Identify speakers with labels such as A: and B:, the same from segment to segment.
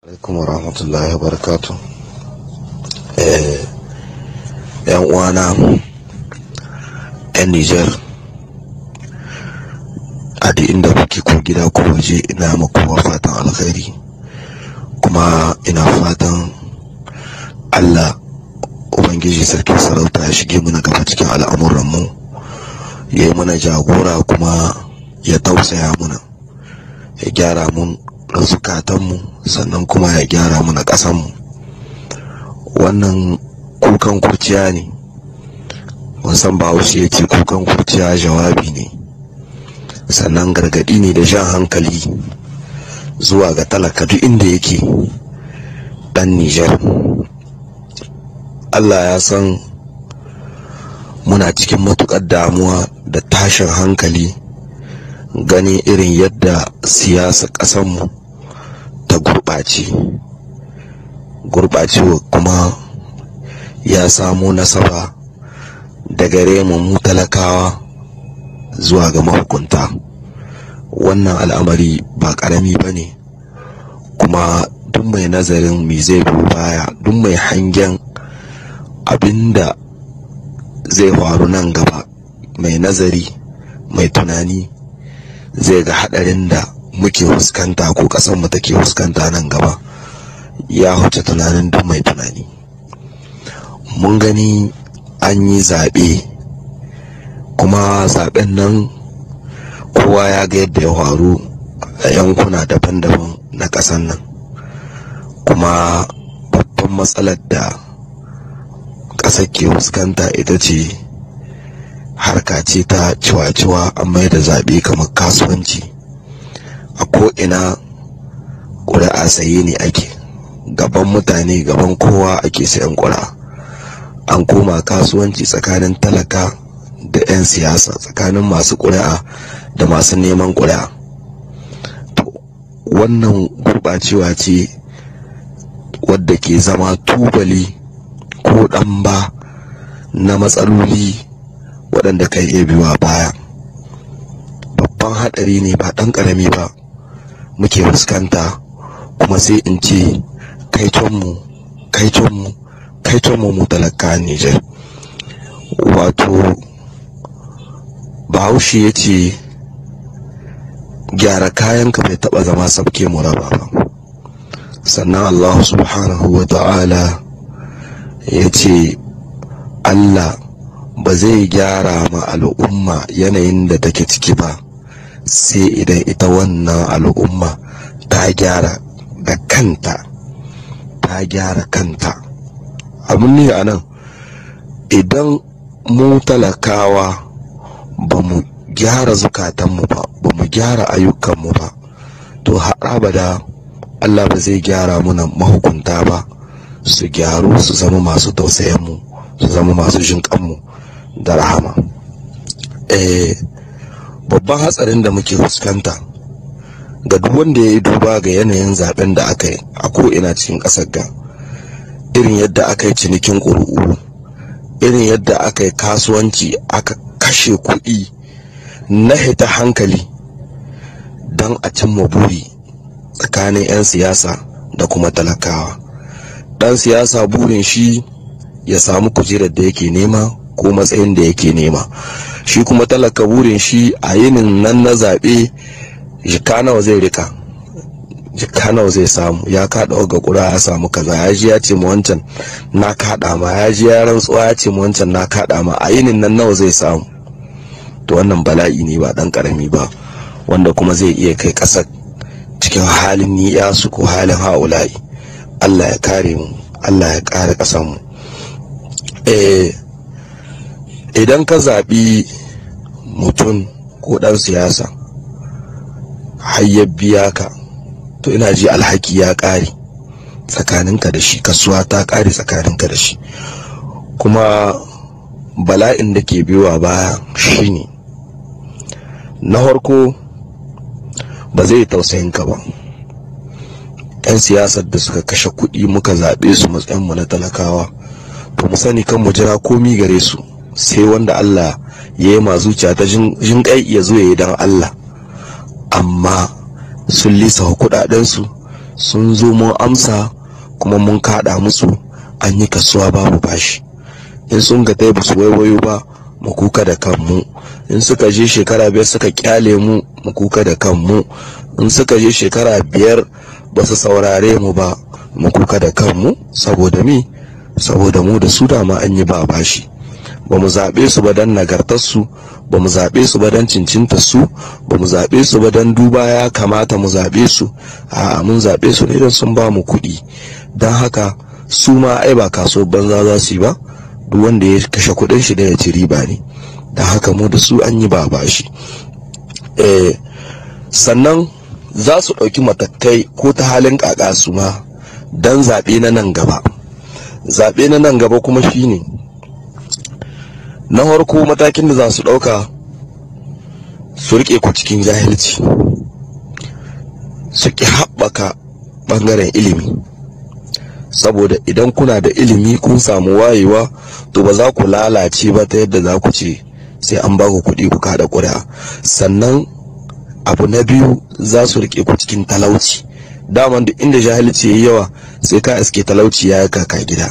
A: Alaikum wa rahmatullahi wa barakatuh. Yan uwana yan Nijar, a duk inda kuke, ko gida ko waje, ina ma kowa fatan alkhairi, kuma ina fatan Allah Ubangiji Sarkin sarauta ya shige muna gaba cikin al'amuranmu, ya yi mana jagora, kuma ya tausaya muna, ya gyara mun zukatanmu, sannan kuma ya gyara muna ƙasanmu. Wannan kukan kurciya ne. San Bahaushe ya ce kukan kurciya jawabi ne, sannan gargaɗi ne da jan hankali zuwa ga talaka duk inda yake ɗan Nijar. Allah ya san muna cikin matuƙar damuwa da tashin hankali ganin irin yadda siyasa ƙasanmu ta gurɓace. Gurɓacewa kuma ya samo nasaba daga gare mu mu talakawa zuwa ga mahukunta. Wannan al'amari ba ƙarami ba ne, kuma duk mai nazarin me zai biyo baya, duk mai hangen abinda zai faru nan gaba, mai nazari, mai tunani, zai ga haɗarin da muke fuskanta ko ƙasarmu take fuskanta nan gaba ya huce tunanin duk mai tunani. Mun gani an yi zaɓe, kuma zaɓen nan kowa ya ga yadda ya faru a yankuna daban-daban na ƙasar nan. Kuma babban matsalar da ƙasar ke fuskanta ita ce harka ce ta ciwa-ciwa. An mai da zaɓe kamar kasuwanci. A ko'ina ƙuri'a saye ne ake, gaban mutane, gaban kowa ake sayan ƙuri'a. An koma kasuwanci tsakanin talaka da 'yan siyasa, tsakanin masu ƙuri'a da masu neman ƙuri'a. To, wannan gurɓacewa ce wadda ke zama tubali ko ɗamba na matsaloli waɗanda kan iya biyuwa baya. Babban haɗari ne ba ɗan ƙarami ba muke fuskanta, kuma sai in ce kaitonmu, kaitonmu, kaitonmu mu talaka Nijar. Wato Bahaushe ya ce gyara kayanka bai taɓa zama sabke mu raba ba. Sannan Allah subhanahu wa ta'ala ya ce Allah ba zai gyara ma al'umma yanayin da take ciki ba sai idan ita wannan al'umma ta gyara da kanta, ta gyara kanta. Abin ne a nan, idan mu talakawa ba mu gyara zukatanmu ba, ba mu gyara ayyukanmu ba, to har abada Allah ba zai gyara muna mahukunta ba su gyaru, su zama masu tausayinmu, su zama masu jinƙanmu da rahama. Babban hatsarin da muke fuskanta ga duk wanda ya yi duba ga yanayin zaben da aka yi a ko'ina cikin ƙasar ga, irin yadda aka yi cinikin ƙuri'u, irin yadda aka yi kasuwanci, aka kashe kuɗi na hita hankali don a cimma buri tsakanin 'yan siyasa da kuma talakawa. Ɗan siyasa burin shi ya samu kujerar da yake nema ko matsayin da yake nema. Shi kuma talaka burin shi a yinin nan na zaɓe jika nawa zai rika, jika nawa zai samu. Ya kaɗa ga ƙura ya samu kaza, ya ji ya ce ma wancan na kaɗa ma, ya ji ya rantsuwa ya ce ma wancan na kaɗa ma, a yinin nan nawa zai samu. To, wannan bala'i ne ba ɗan ƙarami ba, wanda kuma zai iya kai ƙasar cikin halin ni'yasu ko halin ha'ula'i. Allah ya kare mu, Allah ya kare ƙasar mu. Idan ka zaɓi mutum ko ɗan siyasa har ya biya ka, to ina ji alhaki ya ƙare tsakaninka da shi, kasuwa ta ƙare tsakaninka da shi. Kuma bala'in da ke biyowa baya shine, na farko, ba zai tausayin ka ba. 'Yan siyasar da suka kashe kuɗi muka zaɓe su matsayinmu na talakawa, to mu sani kan mu jira komi gare su, sai wanda Allah ya yi ma zuciya ta jinƙai ya zo ya yi don Allah. Amma sun lisa kuɗaɗensu, Sun zo mun amsa kuma mun kaɗa musu, an yi kasuwa babu bashi. In sun ga tai basu waiwayo ba, mu kuka da kanmu. In suka je shekara 5 suka kyale mu, mu kuka da kanmu. In suka je shekara 5 ba su saurare mu ba, mu kuka da kanmu. Saboda mi? Saboda mu da su dama an yi ba bashi. Ba mu zaɓe su ba don nagartarsu, ba mu zaɓe su ba don cincintarsu, ba mu zaɓe su ba don duba ya kamata mu zaɓe su. A'a, mun zaɓe su ne don sun ba mu kuɗi. Don haka su ma ai ba kasuwar banza za su yi ba, duk wanda ya kashe kuɗin shi da ya ci riba ne. Don haka mu da su an yi ba bashi. Sannan za su ɗauki matakai ko ta halin ƙaƙa su ma don zaɓe na nan gaba. Zaɓe na nan gaba kuma shine na farko, matakin da za su ɗauka, su riƙe ku cikin jahilci, su ƙi haɓaka ɓangaren ilimi. Saboda idan kuna da ilimi kun samu wayewa, to ba za ku lalace ba ta yadda za ku ce sai an ba ku kuɗi ku kaɗa ƙuri'a. Sannan abu na biyu, za su riƙe ku cikin talauci. Daman duk inda jahilci yayi yawa, sai ka iske talauci ya kaka gida.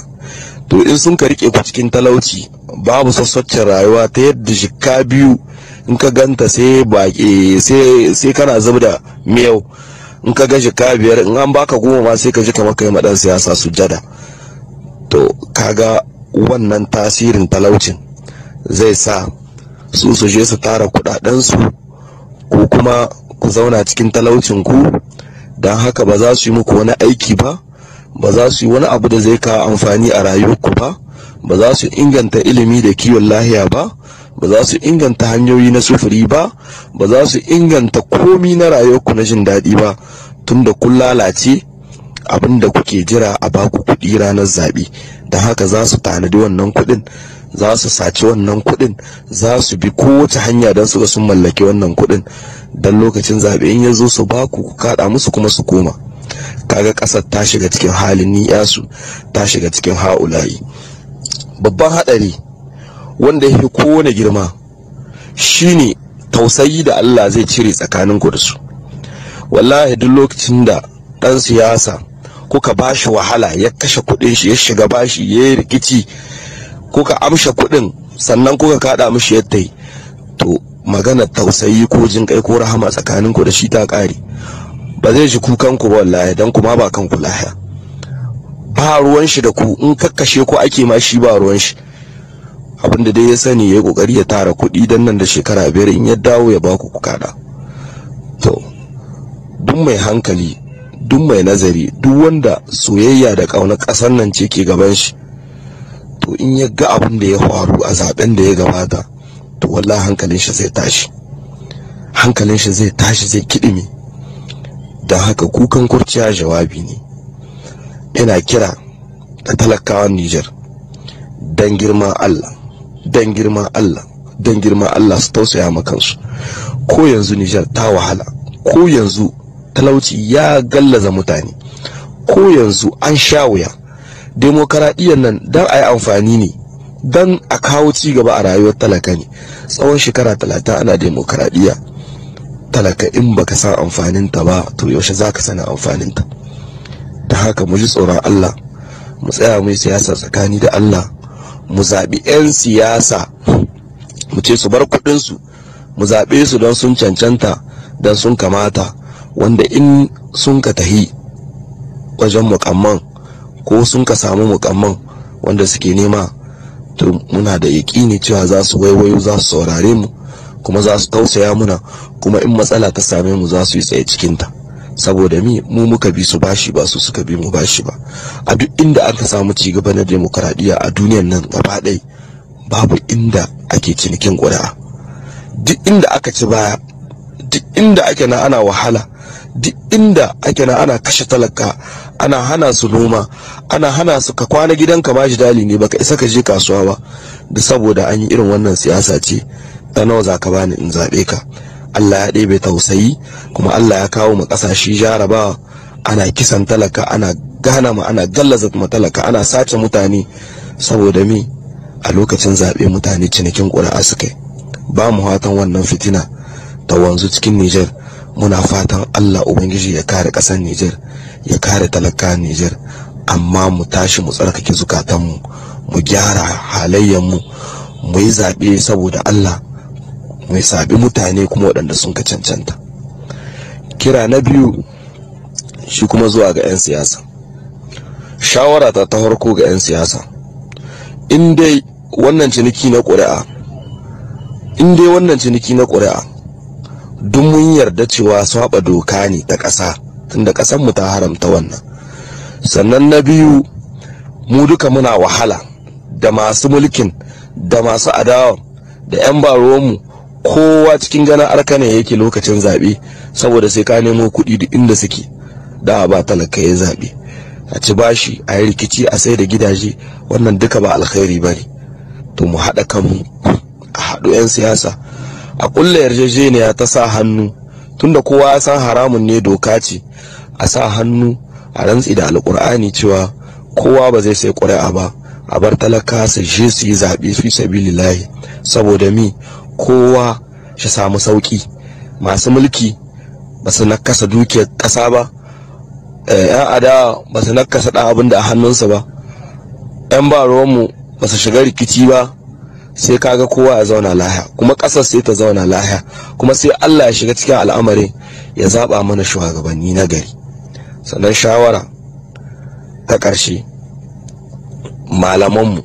A: To in sun ka rike ku cikin talauci, babu sassaucin rayuwa, ta yadda jikka 2 in ka ganta sai baƙi sai kana zub da miyau. In ka ga jikka 5, in an baka 10 ma, sai ka ji kamar kai ma dan siyasa sujada. To kaga wannan tasirin talaucin zai sa su su je su tara kudaden su, ko kuma ku zauna cikin talaucin ku. Don haka ba za su yi muku wani aiki ba, ba za su yi wani abu da zai kawo amfani a rayuwarku ba, ba za su inganta ilimi da kiwon lahiya ba, ba za su inganta hanyoyi na sufuri ba, ba za su inganta komi na rayuwarku na jin daɗi ba, tunda kun lalace. Abin da kuke jira a baku kuɗi ranar zaɓe. Don haka za su tanadi wannan kuɗin, za su saci wannan kuɗin, za su bi kowace hanya don su ga sun mallaki wannan kuɗin, don lokacin zaɓe in ya zo su baku ku kaɗa musu kuma su koma. Kaga ƙasar ta shiga cikin halin ni'yasu, ta shiga cikin ha'ula'i. Babban haɗari wanda ya fi kowane girma shine tausayi da Allah zai cire tsakaninku da su. Wallahi duk lokacin da ɗan siyasa kuka bashi wahala, ya kashe kuɗin shi, ya shiga bashi, ya yi rikici, kuka amsha kuɗin, sannan kuka kaɗa mishi yadda yi, to magana tausayi ko jin kai ko rahama tsakaninku da shi ta ƙare. Ba zai ji kukan ku ba wallahi, dan kuma ba kanku lahiya, ba ruwan shi da ku. In kakkashe ku ake ma, shi ba ruwan shi. Abinda dai ya sani, ya yi kokari ya tara kuɗi dan nan da shekara 5 in ya dawo ya baku ku kada. To duk mai hankali, duk mai nazari, duk wanda soyayya da ƙaunar ƙasar nan ce ke gaban shi, to in ya ga abin da ya faru a zaben da ya gabata, to wallahi hankalin shi zai tashi, hankalin shi zai tashi, zai kiɗime. Don haka kukan kurciya jawabi ne. Ina kira da talakawan Nijar, dan girman Allah, dan girman Allah, dan girman Allah, su tausaya ma kansu. Ko yanzu Nijar ta wahala, ko yanzu talauci ya gallaza mutane, ko yanzu an sha wuya. Demokaradiyyar nan dan a yi amfani ne, dan a kawo ci gaba a rayuwar talaka ne. Tsawon shekara 30 ana demokaradiyya, talaka in baka san amfaninta ba, to yaushe za ka sani amfaninta? Da haka mu ji tsoron Allah, mu tsaya mu yi siyasa tsakani da Allah, mu zaɓi 'yan siyasa, mu ce su bar kuɗinsu, mu zaɓe su don sun cancanta, don sun kamata, wanda in sun ka tahi wajen mukamman ko sun ka samu mukamman wanda suke nema, to muna da yaƙini cewa za su waiwayo, za su saurare mu, kuma za su tausaya muna, kuma in matsala ta same mu za su yi tsaye cikinta. Saboda mi? Mu muka bi su bashi, ba su suka bi mu bashi ba. A duk inda aka samu ci gaba na demokaradiyya a duniyan nan gaba ɗaya, babu inda ake cinikin ƙuri'a. Duk inda aka ci baya, duk inda ake na ana wahala, duk inda ake na ana kashe talaka, ana hana su noma, ana hana su ka kwana gidanka ma dali ne, baka isa ka je kasuwa ba, da saboda an yi irin wannan siyasa ce ta nawa za ka bani in zaɓe ka. Allah ya ɗebe tausayi, kuma Allah ya kawo mu ƙasashe jarabawa, ana kisan talaka, ana gana ma, ana gallaza ma talaka, ana sace mutane. Saboda me? A lokacin zaɓe mutane cinikin ƙuri'a suka yi. Ba mu fatan wannan fitina ta wanzu cikin Nijar. Muna fatan Allah Ubangiji ya kare ƙasar Nijar, ya kare talaka Nijar. Amma mu tashi mu tsarkake zukatanmu, mu gyara halayenmu, mu yi zaɓe saboda Allah, mu zaɓi mutane kuma waɗanda sun ka cancanta. Kira na biyu shi kuma zuwa ga 'yan siyasa. Shawara ta farko ga 'yan siyasa, in dai wannan ciniki na ƙuri'a, in dai wannan ciniki na ƙuri'a duk mun yarda cewa saba doka ne ta ƙasa, tunda ƙasar mu ta haramta wannan. Sannan na biyu, mu duka muna wahala da masu mulkin da masu adawa da 'yan baruwanmu, kowa cikin ganin arka ne yake lokacin zaɓe, saboda sai ka nemo kuɗi duk inda suke da ba talaka ya zaɓe, a ci bashi, a yi rikici, a sai da gidaje. Wannan duka ba alkhairi ba ne. To mu haɗa kanmu, a haɗu 'yan siyasa, a ƙulla yarjejeniya ta sa hannu, tunda kowa ya san haramun ne, doka ce, a sa hannu a rantsi da alƙur'ani cewa kowa ba zai sai ƙuri'a ba, a bar talaka su je su yi zaɓe fi sabilillahi, saboda mi kowa shi samu sauƙi. Masu mulki ba su nakasa dukiyar ƙasa ba, 'yan adawa ba su nakasa ɗan abin da a hannunsu ba, 'yan ba ruwanmu ba su shiga rikici ba, sai kaga kowa ya zauna lahiya, kuma ƙasar sai ta zauna lahiya, kuma sai Allah ya shiga cikin al'amarin ya zaɓa mana shugabanni na gari. Sannan shawara ta ƙarshe, malamanmu,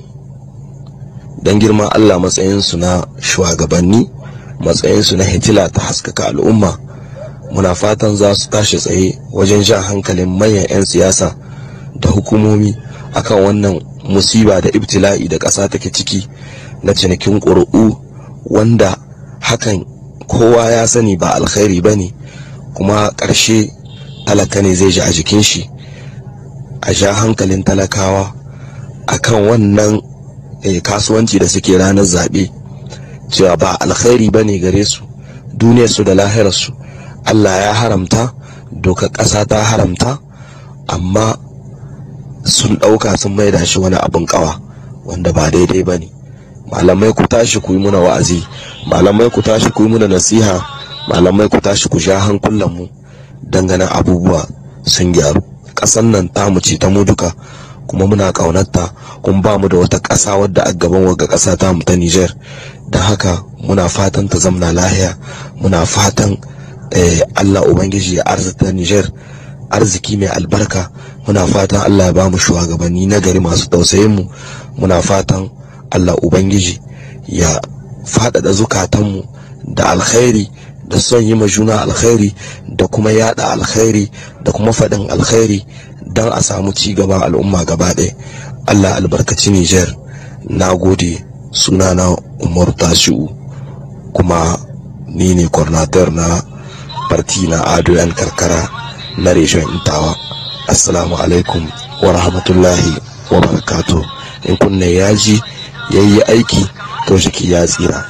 A: don girman Allah, matsayinsu na shugabanni, matsayinsu na hitila ta haskaka al'umma, muna fatan za su tashi tsaye wajen jan hankalin manyan 'yan siyasa da hukumomi akan wannan musiba da ibtila'i da ƙasa take ciki na cinikin ƙuri'u, wanda hakan kowa ya sani ba alkhairi ba ne, kuma ƙarshe talaka ne zai ji a jikin shi. A ja hankalin talakawa akan wannan kasuwanci da suke ranar zaɓe, cewa ba alkhairi ba ne gare su, duniyarsu da lahirarsu. Allah ya haramta, dokar ƙasa ta haramta, amma sun ɗauka sun maida shi wani abin ƙawa wanda ba daidai ba ne. Malamai, ku tashi ku yi muna wa'azi, malamai, ku tashi ku yi muna nasiha, malamai, ku tashi ku sha hankulanmu dangane abubuwa sun gyaru. Ƙasan nan tamu ce ta mu duka, kuma muna ƙaunarta, kuma ba mu da wata ƙasa wadda a gaban wagga ƙasa tamu ta Niger. Don haka muna fatan ta zamna lahiya, muna fatan Allah Ubangiji ya arzita Niger arziki mai albarka, muna fatan Allah ya ba mu shugabanni na gari masu tausayin mu, muna fatan Allah Ubangiji ya faɗaɗa zukatanmu da alkhairi, da son yi ma juna alkhairi, da kuma yada alkhairi, da kuma faɗin alkhairi, don a samu ci gaban al'umma gaba ɗaya. Allah albarkaci Niger. Na gode. Sunana Umaru Tasi'u, kuma ni ne coordinator na parti na Ado 'yan Karkara na reshen Intawa. Assalamu alaikum wa rahmatullahi wa barakatuh. In kunne ya ji yayi aiki, to shi ya tsira.